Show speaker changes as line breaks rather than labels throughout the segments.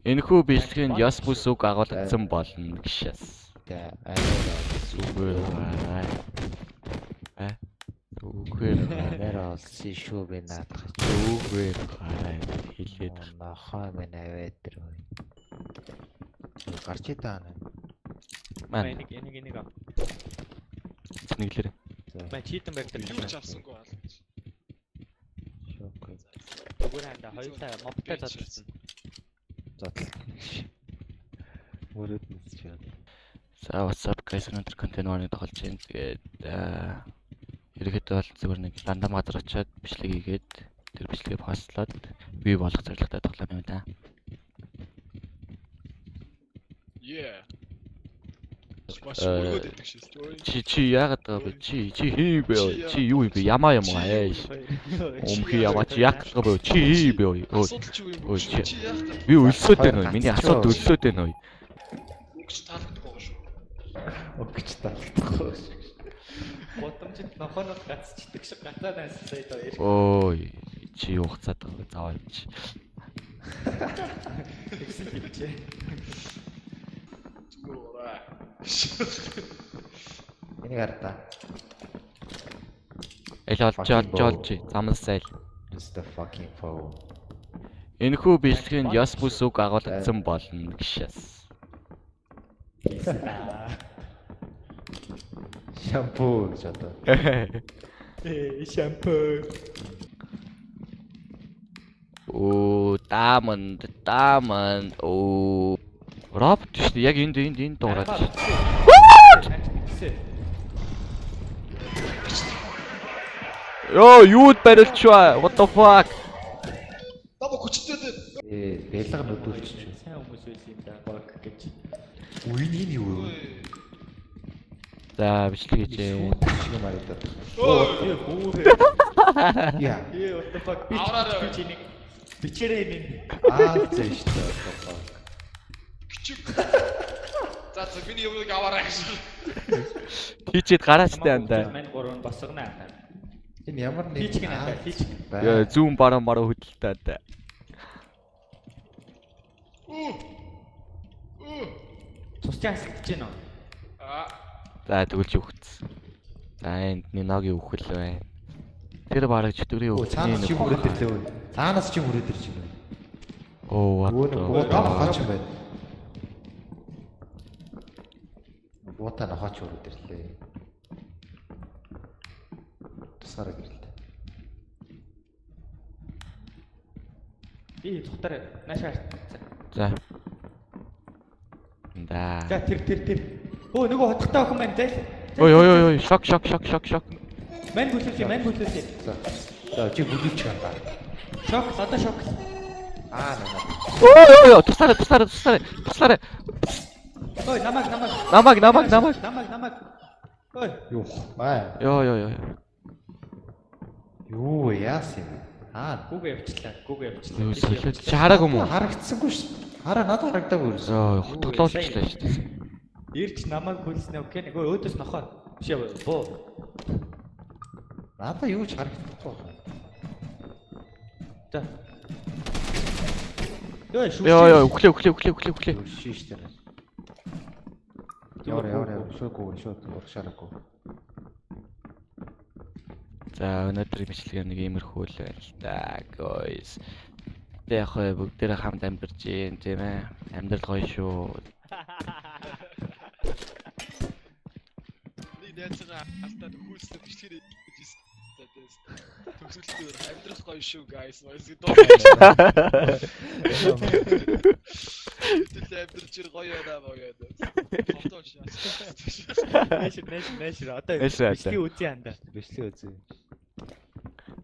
Энэхүү бичлэгэнд ёс бүс үг агуулгдсан болно гişэс. Зүгээр гараа. А? Зүгээр гараа.
Нэр олсон шүү би наадах.
Зүгээр гараа хэлээд.
Нохоо минь аваад тэр. Гарч идэ аа.
Маань
Энийг энийг энийг ав.
нэглэр.
Маа читэн барь дээр.
Юу ч авсангүй алж.
Шокой.
Зүгээр ханда хоёулаа мобтой задлсан.
Задлаа. Мөрөд нүсч байна.
За, what's up guys, өнөөдөр контент warning тоглож байна. Тэгээд ерөнхийдөө бол зүгээр нэг рандом газар очиод бичлэг хийгээд тэр бичлэгээ постлоод бий болох зорилготой тоглоом юм да.
Yeah. Маш өргөд идэг шээс.
Чи чи яагаад байгаа бэ? Чи чи хий бэ? Чи юу юм бэ? Ямаа юм аа. Өмхий ямаа чи яах гэдэг бэ? Чи хий бэ? Ой.
Асуудал чи юу юм
Ой,
бэ?
чи-
Чи яах вэ?
Би өлсөөд байна ой. Миний асуудал өлсөөд байна ой.
Өгч таалагдахгүй байгаа шүү.
Өгч таалагдахгүй шүү.
Гудамжинд нохоонод гацчдаг шиг гацаа найсаа даа.
Ой, чи юу хуцаад байгаа вэ? Заваа юм чи.
Тэгсэн хэлжээ.
Зүгээр ураа.
Энийг хардаа.
Аль олж олж олж замлас айл.
It's the fucking phone.
Энэхүү бичлэгэнд ёс бүс үг агуулгдсан болно гişэс.
Шампу гэж одоо.
Ээ шампу.
Оо, diamond, diamond. Оо. Робот шүү дээ. Яг энд энд энд дуурайд шүү. Йоо, юуд барилчваа? What the fuck?
Дабо хүчтэй дээ.
Ээ, бэлэг нүдүүлчих.
Сайн хүмүүс байсан юм да. Баг гэж.
Үгүй энэ юу вэ?
За, бичлэг хийжээ.
Шүүд шиг юм харагдаад.
Ой.
Ээ хүүхэ.
Яа.
Ээ what the fuck. Би
Авраарай.
би чиний бичээрэй минь.
Аа зэ шүү дээ. What the fuck.
Кичиг. За за миний юмыг аваарай гэж.
Тийчээд гараачтай андаа.
Мань гурав нь босгоно аа.
Энэ ямар нэг
Хийчих нь андаа хийчих.
Йоо, зүүн баруун баруун хөдөлтөй андаа.
Үу. Үу.
Цус чи хасагдаж байна уу?
Аа.
За, тэгвэл чи өгцсөн. За, энд Ниногийн үхэл байна. Тэр бараг чөтгөрийн
Өө, цаанаас
үхлийн
чи хүрээд ирлээ өө. Цаанаас чи хүрээд ирж байна.
Оо, what
Өө,
the
буута нохооч юм байна. Буута нохооч хүрээд ирлээ. Тусгаараа гэрэлтэй.
Би цухтар наашаа харцсан.
За. Да.
За тэр тэр тэр. Өө нөгөө хотхтой охин маань зайл.
Ой ой ой ой, шок шок шок шок шок.
Мань бүлүүлээ, мань бүлүүлээ.
За. За, чи бүлүүлчих юм да.
Шок, одоо шок.
Аа, наа.
Ой ой ой, туслаарай туслаарай туслаарай туслаарай.
Ой, намайг намайг.
Намайг намайг намайг.
Намайг намайг. Ой,
Юу? Аа.
Йоо ёо ёо.
Юу вэ? Яасан юм бэ? Аа.
гүгэ явчлаа, гүгэ явчлаа.
Юу солиод чи хараагүй юм уу?
Харагдсангүй шүү. Хараа надад харагдаагүй ерөөсөө.
Йоо, хотглоолчлаа шүү дээ.
Ирч намайг бүлснэ окей. Нөгөө өөдөөс нохоо. Биш яа, боо.
Надад юу ч харагдахгүй байна.
За. Йоо, шүү.
Йоо ёо, үхлээ үхлээ үхлээ үхлээ үхлээ.
Юу шиш тэр. Яваа яваа яваа шүүггүй шүүд урагшаараагүй.
За, өнөөдрийн бичлэгээр нэг иймэрхүү л байна л да, guys. Тэ яг хөө бүгдээрээ хамт амьдарч юм тийм ээ. Амьдрал гоё шүү.
Нэг найзгаа алдаад хүүлснээр бичлэгээр хийжсэн. За тэгээс. Төгсгөлтөөр амьдрах гоё шүү guys. Баяс доо. Тэгэл амьдрч ир гоё байна маа гэдэг. Фото шаа.
Нэш нэш нэш. Одоо
Нэш, одоо.
бичлэгийг үзье андаа.
Бичлэг үзье.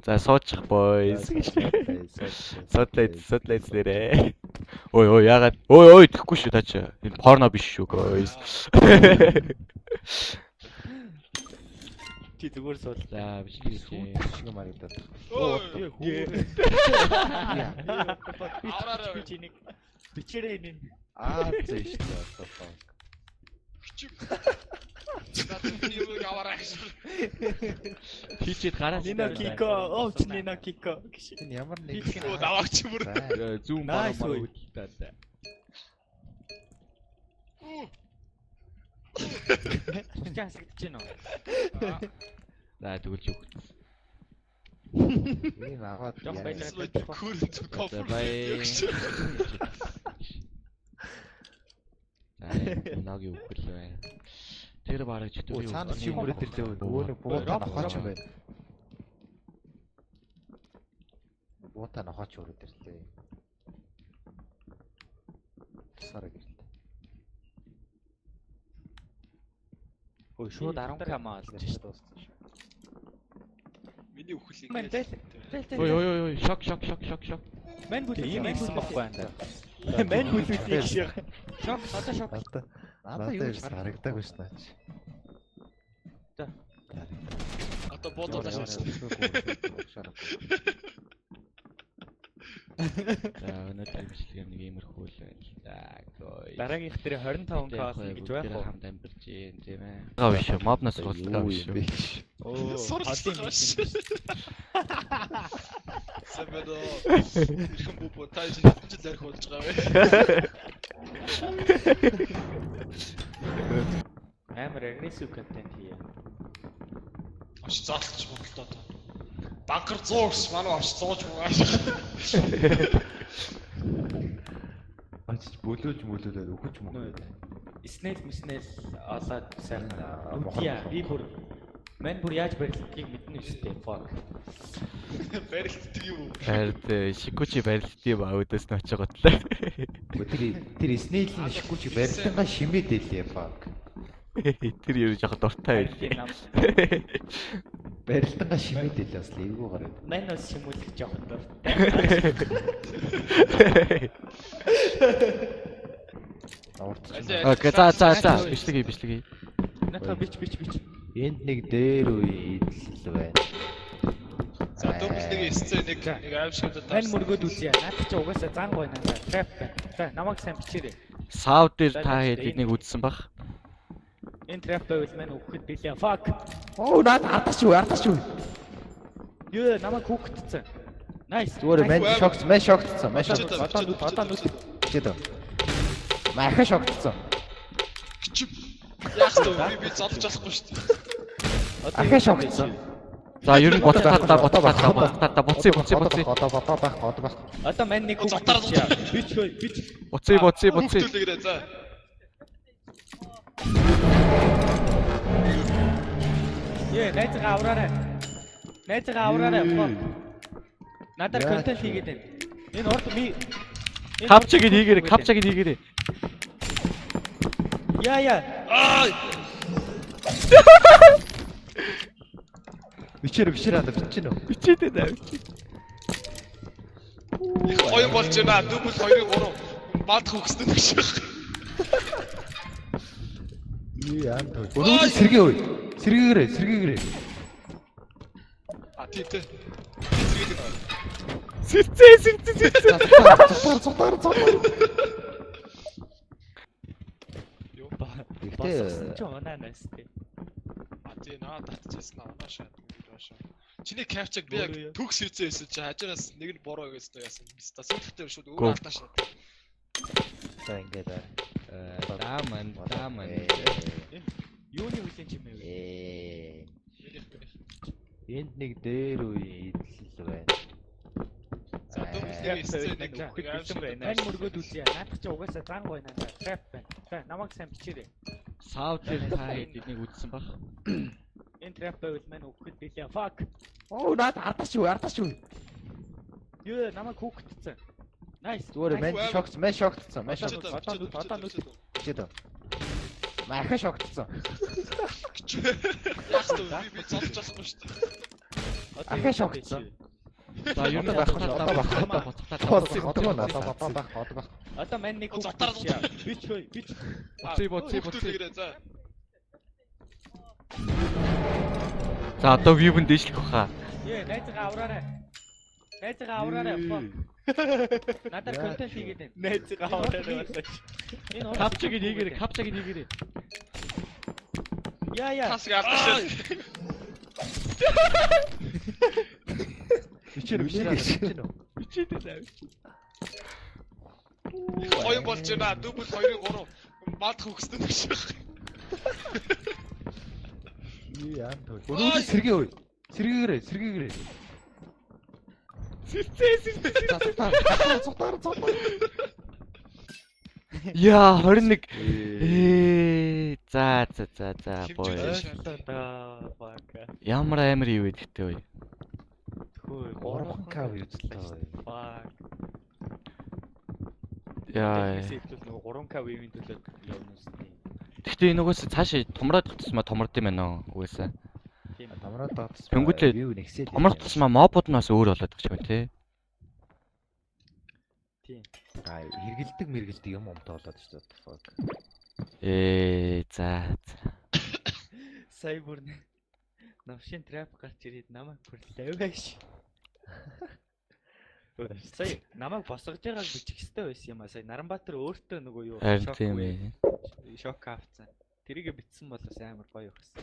За, суучих boys. Судлаа судлаа нэрээ. Ой ой яагаад ой ой тэхгүй шүү таач. Энэ порно биш шүү guys.
Чи зүгээр суул.
За, бичлэг
Шүүд шиг юм харагдаад.
Ой.
Ээ хүүхэ.
Яа.
Авраарай.
Би чиний бичээрэй минь.
Аа зэ шүү дээ. What the fuck.
Кичиг. За миний юмыг аваарай гэж.
Хийчээд гараач.
Нино Кико, оо чи Нино Кико гэж.
Энэ ямар нэг
Хийчих
Өө даваагч бүр.
Зүүн
баруун
баруун
баруун
хөдөлтөй.
Чи хасагдаж байна уу?
За тэгвэл юу.
Ийм аваад
Жоох
яа.
байлаа.
Current
За
comfort.
бай. За ноги үхэл байна. Тэр бараг
Өө
чөтгөрийн
цаана чи мөрөд ирлээ. Нөгөө нэг буута нохооч юм байна. Буута нохооч өрөөд ирлээ. Тусаараа гэрэлтэй.
Өө шууд 10к маа олж шээ.
Дууссан шүү.
Миний үхэл
Мэн
ингэ.
тэл. Тэл
Ой
тэл.
ой ой ой шок шок шок шок шок.
Мэн бүлэг
Тийм
мэн
ирсэн
бүлэг.
байхгүй энэ. Мэн бүлүүлээ шиг.
Шок одоо шок.
Надад
Одоо
надад
юу
ерөөс харагдаагүй ш наач.
За.
Одоо буудуулаа шээ.
За өнөөдөр бичлэг нэг иймэрхүү л байна л да. Гоё.
Дараагийнх дээр 25к олно гэж байх уу?
Хамт амьдарч юм тийм ээ. Гав биш үү? Мобноос суралцгаа биш үү?
Оо,
Суралцгаа
холын
биш.
биш.
Сайн байна уу? Ирхэн бүбүү та хэдэн жил арх болж байгаа вэ?
Амар агрессив контент хийе.
Оч заалч бодлоо та. Банкар 100 гэсэн манай орч 100 ч муу.
Очиж бөлөөж мөлөөлөөд өгөж мөнгө.
Снэйл мснэйл олоод сайхан.
Аа,
Үдия
мохор,
би бүр мэн бүр яаж барилдгийг мэднэ үстэй. Fuck.
Барилддаг юм уу?
Харин шикүчи барилдсан юм аа өдөөс нь очиогоотлаа.
Үгүй тэр тэр снэйл нь шиггүй чи барилтангаа шимээд байлээ fuck.
Тэр ер нь жоохон дуртай
Барилдын
байлээ.
нам.
Барилтангаа шимээд байлээ бас л эвгүй гараад.
Мэн бас шимүүлэх жоохон дуртай.
Урд чинь.
Алей,
Окей за за за бичлэг хий бичлэг хий.
Натаа бич бич бич.
Энд нэг дээр үе идэл байна.
За дөрвөл нэг эсцээ нэг нэг аимшигтай
Мэн мөргөөд үзье. Наад чи угаасаа зан гой надаа. Trap байна. За намайг сайн бичээрэй.
Сав дээр та хэд эднийг үзсэн бах.
Энэ trap байвал мэн өгөхөд билээ. Fuck.
Оо наад ардаач юу ардаач юу.
Юу намайг хүүхдсэн. Nice.
Зүгээр мэн шокц мэн шокцсон мэн шокцсон.
Одоо одоо нүд.
Чид. Маха шокцсон.
Чип. Яах вэ? Би зодож болохгүй шүү дээ.
Ахаа шокцсон.
За ер нь буцах талдаа буцах талдаа буцах талдаа буцъя буцъя буцъя.
Одоо одоо байх одоо байх.
Одоо мэн нэг
Зотоор
хүүхдсэн. Бич хөөе бич.
Буцъя буцъя буцъя.
Хүүхдүүлэгээрэй за.
Ее найзгаа авраарай. Найзгаа авраарай. Fuck. Надаар
Яа
контент
чи.
хийгээд байна. Энэ урд ми Энэ урд
Капчаг нь хийгээрэй капчаг нь хийгээрэй.
Яа яа.
Аа!
Бичээр бичээр анда бичнэ үү?
Бичээд байна.
Их гоё болж байна. Дөрвөл 2-ын 3 баадах өгсөн нэг шиг.
Юу яам тоо. Өнөөдөр сэргээ үе. Сэргээгээрэй сэргээгээрэй.
А тий тий. Зэрэг
Сэрцээ сэрцээ сэрцээ.
Цугтаар цугтаар цугтаар.
Юу?
Босгосон чи унаа найстэй.
А тий наа татчихсан аваашаа. Аваашаа. Чиний капчаг би яг төгс хийцэн байсан чи хажуураас нэг нь буруу гэсэн яасан. Та сүүлдээ шууд
Гөө.
өөрөө алдаашаа.
За ингээд
Дааман дааман.
Юуны хүлэн чимээ вэ?
Ээ.
Минийх минийх.
Энд нэг дээр үе идэл байна.
За дөрвөл нэг эсцээ нэг нэг аимшигтай.
Мэн мөргөөд үзье. Наад чи угаасаа зан гой надаа. Trap байна. За намайг сайн бичээрэй.
Сав дээр та хэд эднийг үзсэн бах.
Энэ trap байвал мэн өгөхөд билээ. Fuck.
Оо наад ардаач юу ардаач юу.
Юу намайг хүүхдсэн. Nice.
Зүгээр мэн шокц мэн шокцсон мэн шокцсон.
Одоо нүд одоо нүд.
Чид. Маха шокцсон.
Яах вэ? Би зодож болохгүй шүү дээ.
Ахаа шокцсон.
За ер нь
Одоо
буцах
байхгүй,
талдаа
одоо
буцах
байхгүй.
талдаа буцах талдаа буцъя
Одоо
буцъя
одоо одоо байх одоо байх.
Одоо мэн нэг
Зотоор
хүүхдсэн. Бич хөөе бич.
Буцъя буцъя буцъя.
Хүүхдүүлэгээрэй за.
За одоо вивэн дээшлэх баха.
Ее найзгаа авраарай. Найзгаа авраарай. Fuck. Надаар контент хийгээд байна.
Найзгаа авраарай болоо.
Энэ урд
Капчаг нь хийгээрэй капчаг нь хийгээрэй.
Яа яа.
Тасыг алдаашаа.
Бичээр бичээр анда бичнэ үү?
Бичээд байна.
Их гоё болж байна. Дөрвөл 2-ын 3 баадах өгсөн нэг шиг.
Яа тоо. Өнөөдөр сэргээ ой. Сэргээгээрэй, сэргээгээрэй.
Сэрцээ сэрцээ.
За цугтаар, цугтаар, цугтаар.
Яа 21.
Ээ.
Ээ за за за за бой.
Хэмжүүлээ.
Да fuck.
Ямар амар юу вэ гэхдээ ой.
Хөө
3К үзэлтэй.
Fuck.
Яа.
Тэгээс нөгөө 3К вивийн төлөө явна үстэй.
Гэхдээ энэ угаасаа цаашаа томроод тусмаа томорд юм байна уу угаасаа.
Тийм.
Томроод дооцсон.
Тэнгүүтлээ
View нэгсээд.
Томрох тусмаа мобууд нь бас өөр болоод байгаа юм тий.
Тийм.
Аа, хэргэлдэг мэргэлдэг юм умтай болоод шүү дээ. Fuck.
Ээ за за.
Сая бүр навшин трап гарч ирээд намайг бүр лаваш. Сая намайг босгож байгааг бичих ёстой байсан юм а. Сая Наранбаатар өөртөө нөгөө юу
Харин тийм ээ.
шок авцсан. Тэрийг бичсэн бол бас амар гоё байсан.